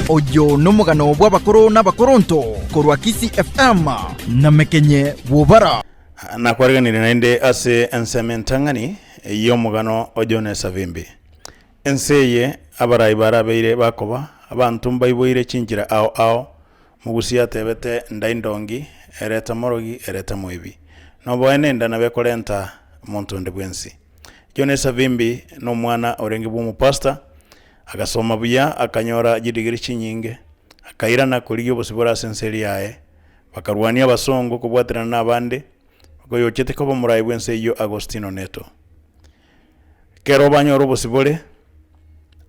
Oyo nomogano bw'abakoro na abakoronto korwa Kisii FM na Mekenye Bwobara. Nakwareganirie naende ase ensemo entang'ani y'omogano o John Savimbi. Ense eye abarai barabeire bakoba abanto mbaiboire chinchera ao ao, Mogusia atebete nda indongi, ereta morogi, ereta moibi. Noboene enda nabo ekorenta monto onde bwensi. John Savimbi nomwana orenge bw'omopastor, agasoma buya akanyora chidigiri chinyinge, akairana korigia obosibore ase ense eria yaye. Bakarwania abasongo kobwaterana na abande, oyochete koba omorai bw'ense eyio Agostino Neto. Ekero banyora obosibore,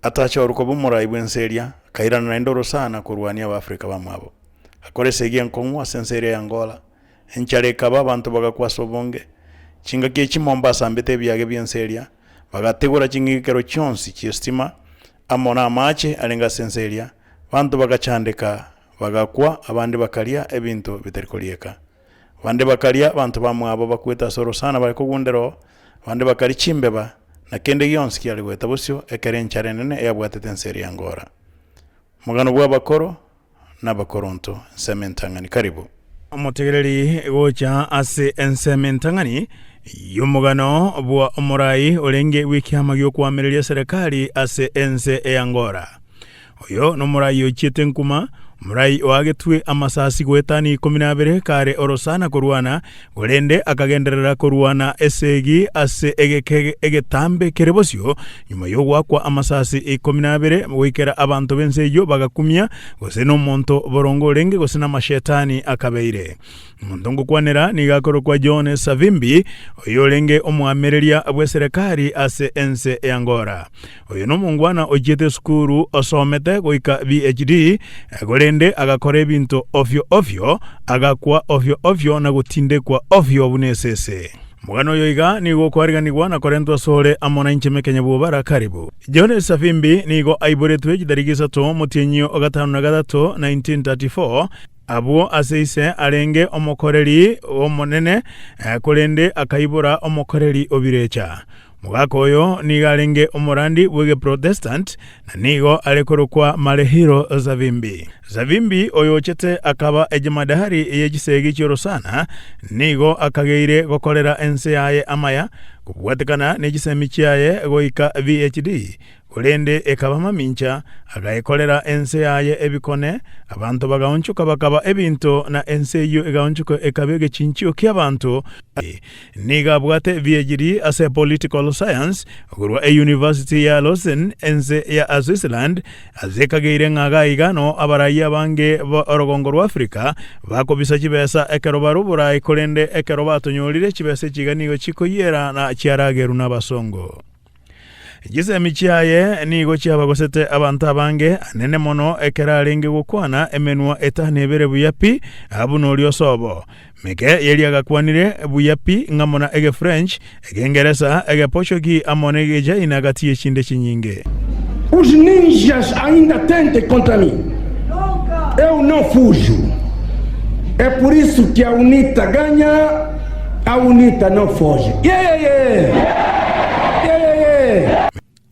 atachorwa koba omorai bw'ense eria, akairana naende orosana korwania Abaafrika bamwabo. Agakora esegi enkong'u ase ense eria ya Angola, enchara ekaba abanto bagakwa ase obonge. Chingaki echi Mombasa ambete ebiage bi'ense eria, bagategora ching'igekero chionsi chi'estima amo na amache arenge ase ense eria, abanto bagachandeka bagakwa, abande bakaria ebinto bitari korieka. Abande bakaria abanto bamwabo bakwete ase orosana bare kogundera oo, abande bakaria chimbeba, na kende gionsi kiare goeta bosio ekero enchara enene yabwatete ense eria y'Angora. Omogano bw'abakoro na abakoronto, ensemo entang'ani. Karibu. Omotegereri gocha ase ensemo entang'ani y'omogano bwa omorai orenge bw'ekiama gi'okoamereria eserekari ase ense y'Angora. Oyo nomorai ochiete nkuma, omorai oagetwe amasasi goetania ikomi na abere kare orosana korwana, korende akagenderera korwana esegi ase egeka egetambe kere bosio, nyuma y'ogoakwa amasasi ikomi na abere goikera abanto b'ense eyio bagakumia, gose nomonto boronge orenge gose namashetani akabeire. Omonto ngokwanera nigo akorokwa John Savimbi, oyorenge omoamereria bw'eserekari ase ense y'Angola. Oyo nomongwana ochiete esukuru osomete goika PhD, korende agakora ebinto ofio ofio, agakwa ofio ofio na gotindekwa ofio buna esese. Omogano oyo iga nigo okoariganigwa na korentwa asore amo nainche Mekenye Bwobara. Karibu. John Savimbi nigo aiboretwe chitariki isato omotienyi o gatano na gatato, 1934, abwo ase ise arenge omokoreri omonene, korende akaibora omokoreri o birecha. Omogaka oyo nigo arenge omorandi bw'Egeprotestant na nigo are korokwa Marehiro Savimbi. Savimbi oyo ochete akaba ejemadari ye chisegi chi'orosana, nigo akageire gokorera ense yaye amaya, kobwatekana ne chisemi chiaye goika PhD, Korende ekaba mamincha, agaekorera ense yaye ebikone, abanto bagaonchoka bakaba ebinto, na ense eyio egaonchoka ekaba egechinchio ki'abanto. Nigo abwate PhD ase Political Science korwa Eyunivasiti ya Lausanne, ense ya Switzerland, ase ekageire ng'a iga iga noo abarai abange ba orogongo rwa Africa bakobisa chibesa ekero bare oborai korende ekero batonyorire chibesa echi iga nigo chikoyiera na chiaragerwa nabasongo. Chisemi chiaye nigo chiabagosete abanto abange, anene mono ekero arenge gokwana emenwa etano ebere buya pi, buna oria osobo. Meke yeria agakwanire buya pi ng'amo na Egefrench, Egengeresa, Egeportugi amo n'Egechaina gati y'echinde chinyinge. Os ninjas ainda tentem contra mim, eu não fujo. É por isso que a UNITA ganha, a UNITA não foge. Yeah, yeah, yeah, yeah.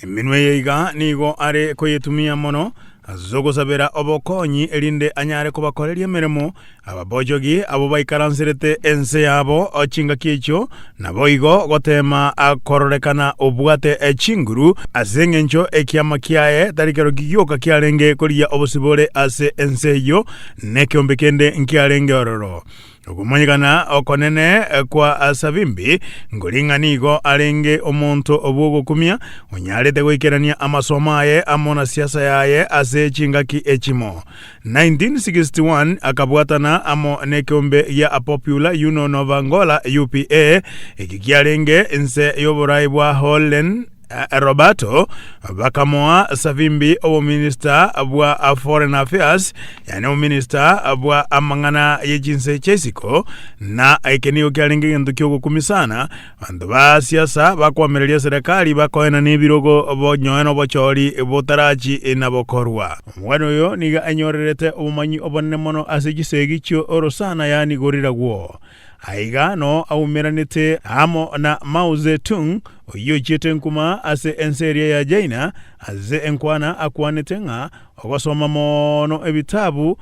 Emenwa eye iga nigo are koyetumia mono ase ogosabera obokonyi erinde anyare kobakoreria emeremo ababochogi abwo baikaranserete ense yabo chingaki echio, naboigo goteema kororekana obwate chinguru, ase engencho ekiama kiaye tari kerokio gioka kiarenge korigia obosibore ase ense eyio, nekeombe kende nkiarenge ororo. Okomanyekana okonene kwa Savimbi nkori ng'a nigo arenge omonto bw'ogokumia, onyarete goikerania amasomo aye amo na siasa yaye ase chingaki echimo. 1961 akabwatana amo nekeombe gia Popular Union of Angola, UPA, eki kiarenge inse y'oborai bwa Holden Roberto, bakamoa Savimbi obominista bwa Foreign Affairs, yaani obominista bwa amang'ana ye chinse chia isiko, na eke nigo kiarenge egento kiogokumia sana, abanto ba siasa bakoamereria eserekari bakoenana ebirogo bonyoe na obochori botarachi na bokorwa. Omogani oyo nigo anyorerete obomanyi obonene mono ase chisegi chi'orosana yaani gorira gwo. Aiga noo aumeranete amo na Mao Zedong, oyio ochiete nkuma ase ense eria ya China, ase enkwana akwanete ng'a ogosoma mono ebitabu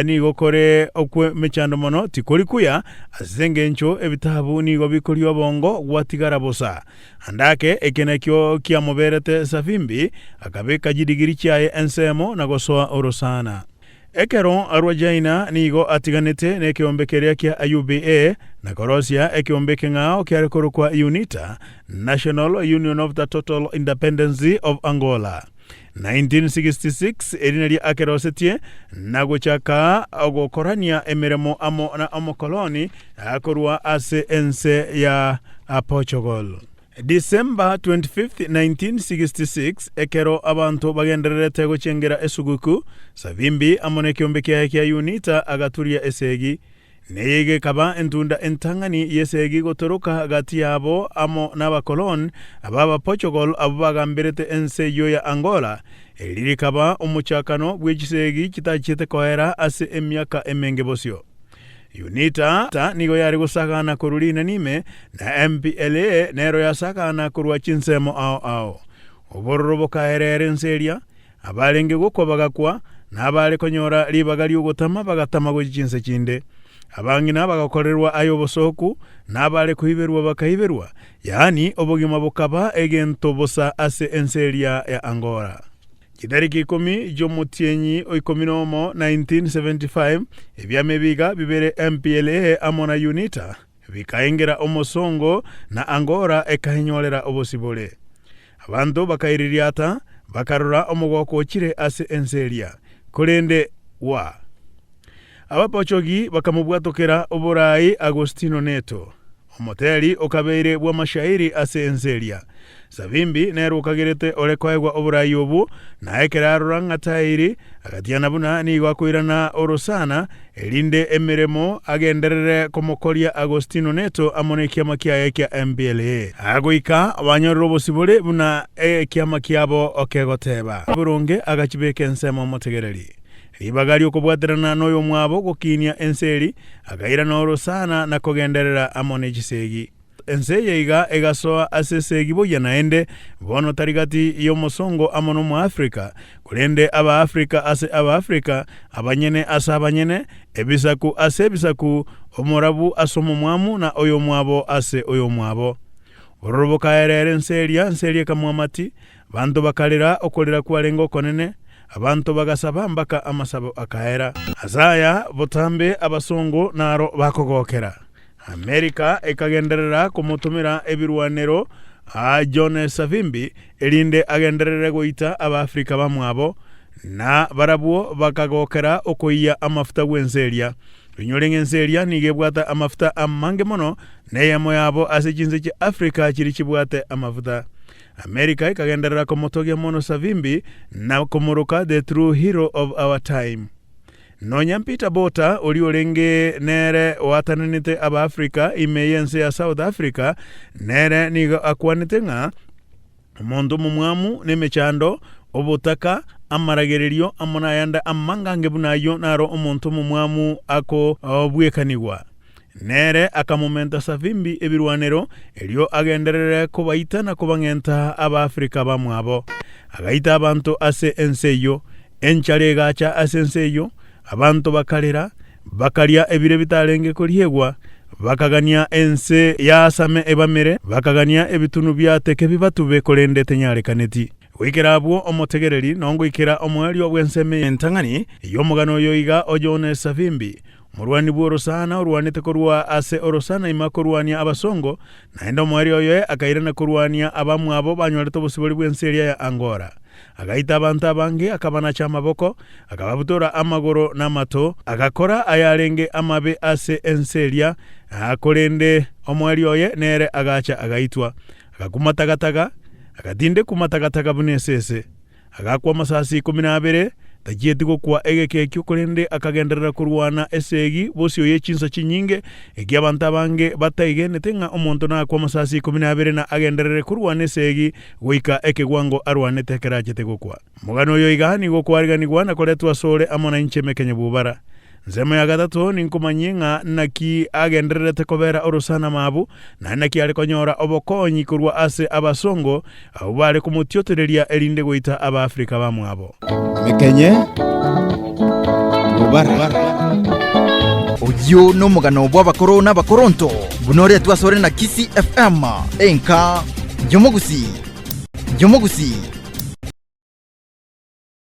nigo kore okw'emechando mono tikori kuya, ase engencho ebitabu nigo bikoria obongo gwatigara bosa. Ande ake eke nakio kiamoberete Savimbi, akabeka chidigiri chiaye ensemo na gosoa orosana. Ekero arwa China nigo atiganete nekeombe keria kia UBA na korosia ekeombe ekeng'ao kiare korokwa UNITA, National Union of the Total Independency of Angola. 1966 eri nario akerosetie na gochaka gokorania emeremo amo na omokoloni korwa ase ense ya Portugal. December 25, 1966, ekero abanto bagendererete gochengera esuguku, Savimbi amo nekeombe kiaye kia UNITA agaturia esegi. Neye iga ekaba entunda entang'ani y'esegi gotoroka gati yabo amo n'abakoloni b'Abaportugal abwo bagamberete ense eyio ya Angola. Eri rikaba omochakano bwe chisegi chitachiete koera ase emiaka emenge bosio. UNITA nigo yare gosagana korwa rinani ime, na MPLA nero yasagana korwa chinsemo ao ao. Obororo bokaerera ense eria, abarenge gokwa bagakwa, na abare konyora ribaga ri'ogotama bagatama gochia chinse chinde. Abang'ina bagakorerwa ay'obosooku, na abare koiberwa bakaiberwa, yaani obogima bokaba egento bosa ase ense eria ya Angola. Chitariki ikomi chi'omotienyi o ikomi nomo, 1975, ebiama ebiga bibere MPLA amo na UNITA bikaengera omosongo na Angola ekaenyorera obosibore. Abanto bakaiririata, bakarora omogoko ochire ase ense eria. Korende wa! Abapochogi bakamobwatokera oboraai Agostino Neto. Omoteri okabeire bw'amashairi ase ense eria. Savimbi nere okagerete ore koegwa oborai obwo, na ekero arora ng'a tairi, agatiana buna nigo akoirana orosana, erinde emeremo agenderere komokoria Agostino Neto amo nekiama kiaye kia MPLA. Goika banyorire obosibore buna ekiama kiabo kegoteba. Boronge agachibeka ensemo omotegereri. Ribaga ri'okobwaterana noyomwabo gokinia ense eri, akairana orosana na kogenderera amo ne chisegi. Ense eye iga egasoa ase esegi boyia naende, bono tari gati y'omosongo amo n'Omoafrika, korende Abaafrika ase Abaafrika, abanyene ase abanyene, ebisaku ase ebisaku, omorabu ase omomwamu na oyomwabo ase oyomwabo. Bororo bokaerera ense eria, ense eria ekamwamati, Abanto bakarera okorera kwarenge okonene, abanto bagasaba mpaka amasabo akaera. Ase aya botambe abasongo naro bakogokera. Amerika ekagenderera komotomera ebirwanero John Savimbi erinde agenderere goita Abaafrika bamwabo, na barabwo bakagokera okoiyia amafuta gw'ense eria. Inyore ng'a ense eria nigo ebwate amafuta amange mono, neyemo yabo ase chinse chia Afrika chiria chibwate amafuta. Amerika ekagenderera komotogia mono Savimbi na komoroka the true hero of our time. Nonya Peter Botha oria orenge nere oatananete Abaafrika ime y'ense ya South Africa nere nigo akwanete ng'a omonto omomwamu nemechando, obotaka, amaragererio amo nayande amangange buna ayio naro omonto omomwamu akobwekanigwa. Nere akamomenta Savimbi ebirwanero, erio agenderere kobaita na kobang'enta Abaafrika bamwabo. Agaita abanto ase ense eyio. Enchara egacha ase ense eyio, abanto bakarera, bakaria ebire bitarenge koriegwa, bakagania ense yaasame ebamere, bakagania ebitunu biateke bibatube, korende tenyarekaneti. Goikera abwo omotegereri nongoikera omoerio bw'ensemo entang'ani y'omogano oyo iga o John Savimbi, Omorwani bw'orosana orwanete korwa ase orosana ime akorwania abasongo, naende omoerio oye akairana korwania abamwabo banyorete obosibore bw'ense eria ya Angora. Agaita abanto abange, akabanacha amaboko, akababutora amagoro na amato, agakora ayarenge amabe ase ense eria, korende omoerio oye nere agacha agaitwa, agakwa matagataga, agatindekwa matagataga buna esese. Agakwa amasasi ikomi na abere, tachieti gokwa egeka ekio, korende akagenderera korwana esegi bosio ye chinsa chinyinge, eki abanto abange bataigenete ng'a omonto nakwe amasasi ikomi na abere na agenderere korwana esegi goika ekegwango arwanete ekero achete gokwa. Omogano oyo iga nigo okoariganigwa na koretwa asore amo nainche Mekenye Bubara. Nsemo ya gatato ninkomanyie ng'a naki agendererete kobera orosana mabu, naende naki are konyora obokonyi korwa ase abasongo abwo bare komotiotereria erinde goita Abaafrika bamwabo. Mekenye bobara. Oyio nomogano bw'abakoro na abakoronto, buna oretwe asore na Kisii FM, enka y'omogusii, y'omogusii.